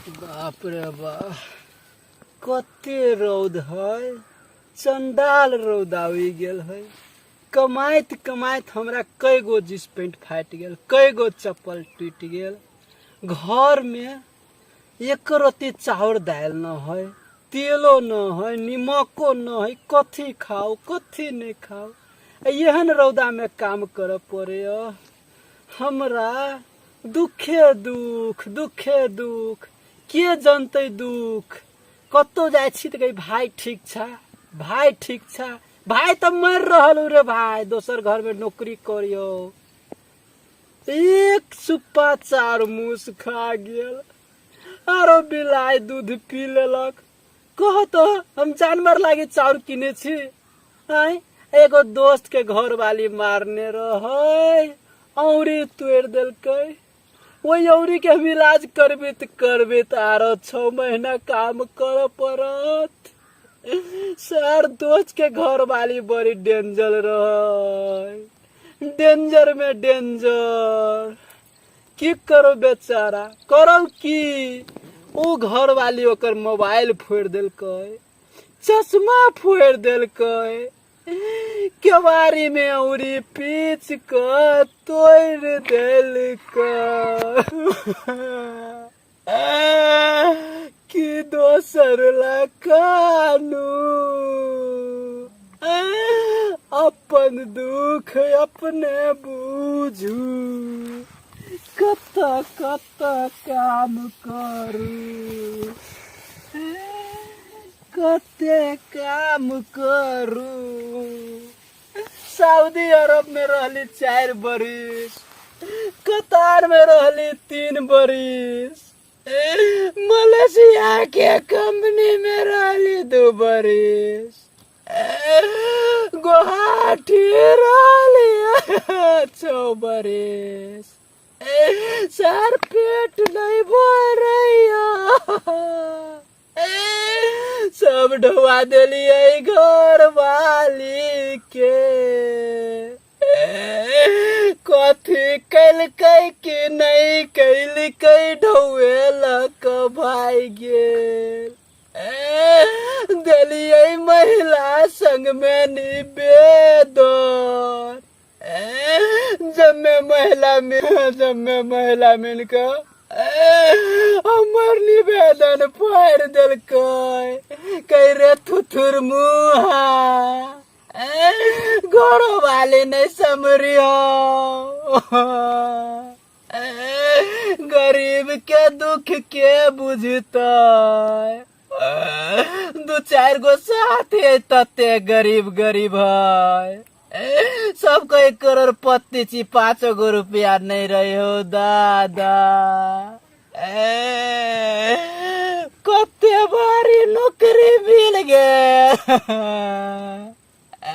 बाप रे बाप, कते रौद है, चंडाल रौद आबि गेल है। कमाइत कमाइत हमरा कई गो जींस पेंट फाटि गेल, कई गो चप्पल टूटि गेल। घरमे एक रत्ती चाउर दालि न है, तेलो न है, निमको न है। कथी खाउ, कथी नहि खाउ? आ एहन रौदामे काम करऽ पड़ैए हमरा। दुखे दुख, दुखे दुख, के जनतै दुख? कतौ जाइ छी तऽ कहै, भाय ठीक छ? भाय ठीक छ? भाय तऽ मरि रहल रे भाय, दोसर घरमे नौकरी करियौ। एक सुप्पा चार मूस खा गेल, आरो बिलाइ दूध पी लेलक। कह तऽ, हम जानवर लागे चाउर किने छी? आँय, एगो दोस्त के घरवाली मारने रहै, औरी तोड़ि देलकै। ओहि औरी के हम इलाज करबे तऽ करबे तऽ आरो 6 महीना काम करऽ पड़त। सर, दोस्त के घरवाली बड़ी डेंजर रहै, डेंजर में डेंजर। की करो बेचारा, करो की? ओ घरवाली ओकर मोबाइल फोड़ि देलकै, चश्मा फोड़ि देलकै, केवारी में औरी पीच कऽ तोड़ि देलकै। की दोसर ला कानू? अपन दुख अपने बुझू। कत कत काम करू, कते काम करू? सऊदी अरब में रहली 4 बरिस, कतार में रहली 3 बरिस, मलेशिया के कंपनी में रहली 2 बरिस, गुवाहाटी रहली 6 बरिस। सर, पेट नहीं भरैया। सब ढोआ देलियै घर वाली के। कथी केलकै कि नहि केलकै, ढौए लऽ कऽ भागि गेल। देलियै महिला संगमे निवेदन, जबमे महिला मिल, जबमे महिला मिलके हमर निवेदन फाड़ि देलकै। कहि रे थुथुर मुहा, घरो वाले नहीं समरियो। गरीब के दुख के बुझतै? दू चारि गो साथे तते गरीब गरीब है, सबको एक करोड़पति छी, 5 गो रुपया नहीं रहे हो दादा। ए, कते भारी नौकरी मिल गेल। ए,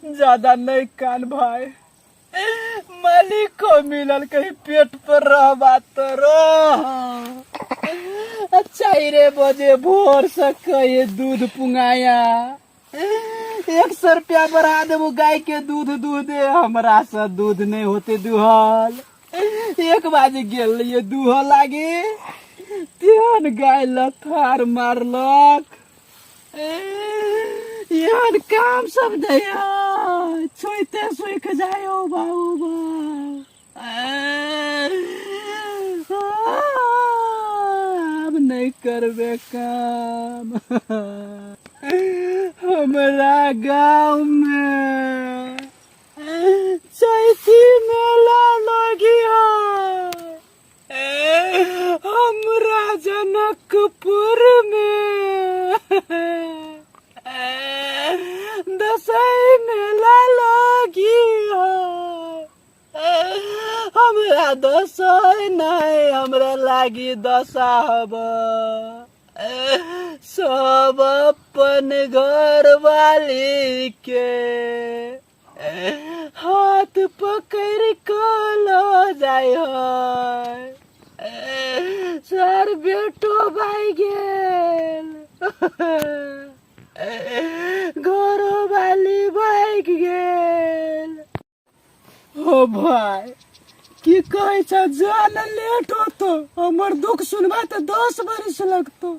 ज्यादा नहीं कान भाई, मालिक को मिलल कहीं पेट पर रहबा तो रह। 4 बजे भोर से कहे दूध पुंगाया, 100 रुपया बढ़ा देबो, गाय के दूध दूध दे। हमरा से दूध नहीं होते दुहल। 1 बजे गेल रहिए दूह लागे, तेहन गाय लथार मारलक। एहन काम सब दैया, छुइते सुख जाय हो बाबू बा। आब नहि करबे काम। हमरा गाँव में चैती मेला लगी है, हमरा जनकपुर में दसैँ मेला लगी है। हमरा दसैँ नहीं, हमरा लागी दशा हब। सब अपन घर वाली के हाथ पकड़ कऽ लऽ जाइ है। सर, बेटो भागि गेल, घरो वाली भागि गेल। हो भाई, की कहै छ, जान लेट होतो, हमर दुख सुनबा तऽ 10 बरिस लगतो।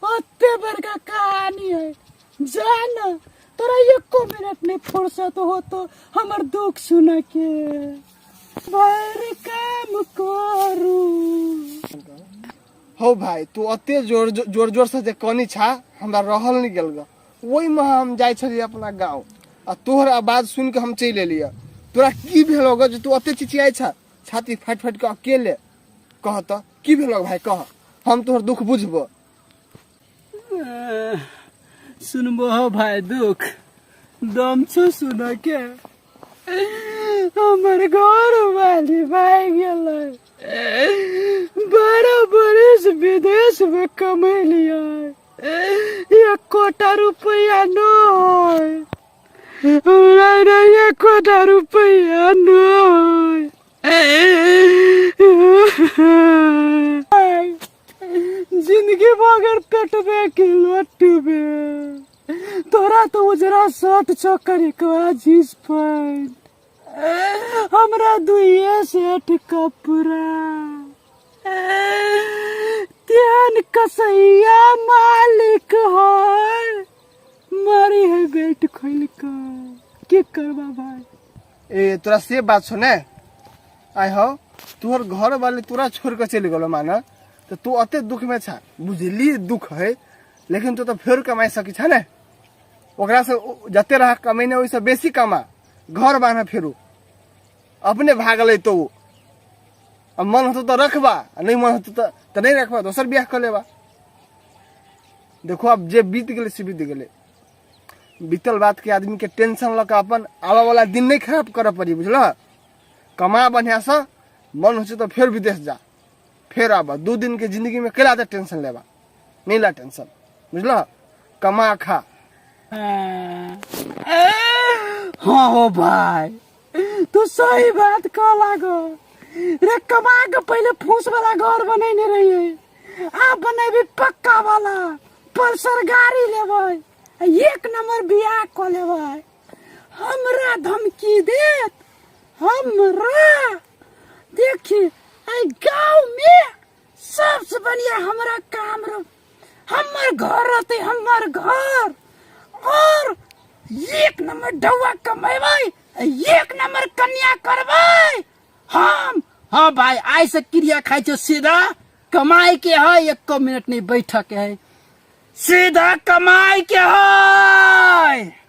ओते बड़का कहानी है। जान तोरा एको मिनट नहीं फुर्सत होतो हमर दुख सुन के। भर काम करू। हौ भाई, तू अते जोर जोर जोर से जे कनी छा, हमरा रहल नहीं गेल ग। ओहिमे हम जाइ छलियै अपना गाँव आ तोहर आवाज सुनि के हम चलि एलियै। तोरा की भेलो ग जे तू अते चिचियाइ छा, छाती फाटि फाटि के अकेले? कह तऽ, की भेलो भाई, कह, हम तोहर दुख बुझबो। सुनबो हो भाई दुख? दम छो सुन के? हमर घर वाली भाई गेलै। 12 बरिस विदेश में कमेलियै, एकोटा रुपैआ नहि हमरा, नहि एकोटा रुपैआ नहि। जिंदगी बगैर पेटबे के लोटबे। तोरा तो उजरा शर्ट छौ, करिकवा जींस पैंट, हमरा दुइये सेट कपड़ा। तेहन कसैया मालिक है, मारी है बेल्ट खोल के। की करबा भाई? ए, तोरा से बात छौ ने? आइ हौ, तोहर घर वाले तोरा छोड़ के चलि गेलो माने, तऽ तू अते दुख में छा। बुझली दुख है, लेकिन तू तऽ फेर कमाइ सकै छ ने। ओकरा से जते रह कमेने, ओहिसँ बेसी कमा, घर बान्ह, फेरू अपने भागल तो। आ मन होतो तऽ रखबा, आ नहीं मन होतो तऽ नहीं रखबा, दोसर बियाह कऽ लेबा। देखो, अब जे बीत गेलै से बीत गेलै। बीतल बात के आदमी के टेंशन लऽ के अपन आबऽ वाला दिन नहीं खराब करऽ पड़ी, बुझल? कमा बढ़िया से, मन होइ छै तऽ फेर विदेश जा, फेर आबऽ। 2 दिन के जिंदगी में केला तऽ टेंशन लेबा? नहीं ला टेंशन, बुझल? कमा खा। हाँ हो भाई, तू सही बात कह लागो रे। कमा के पहले फूस वाला घर बनेने रहिए, आब बनेबी पक्का वाला, पल्सर गाड़ी लेबै, एक नंबर बियाह कऽ लेबै। हमरा धमकी देत हमरा? देखी, एहि गाँव में सबसे बढ़िया हमरा काम रह, हमर घर रहते, हमर घर, और एक नंबर डौआ कमेबै, एक नंबर कन्या करबै हम। हाँ भाई, आइ से क्रिया खाइ छौ, सीधा कमाई के है, एको मिनट नहीं बैठक के है, सीधा कमाई के है।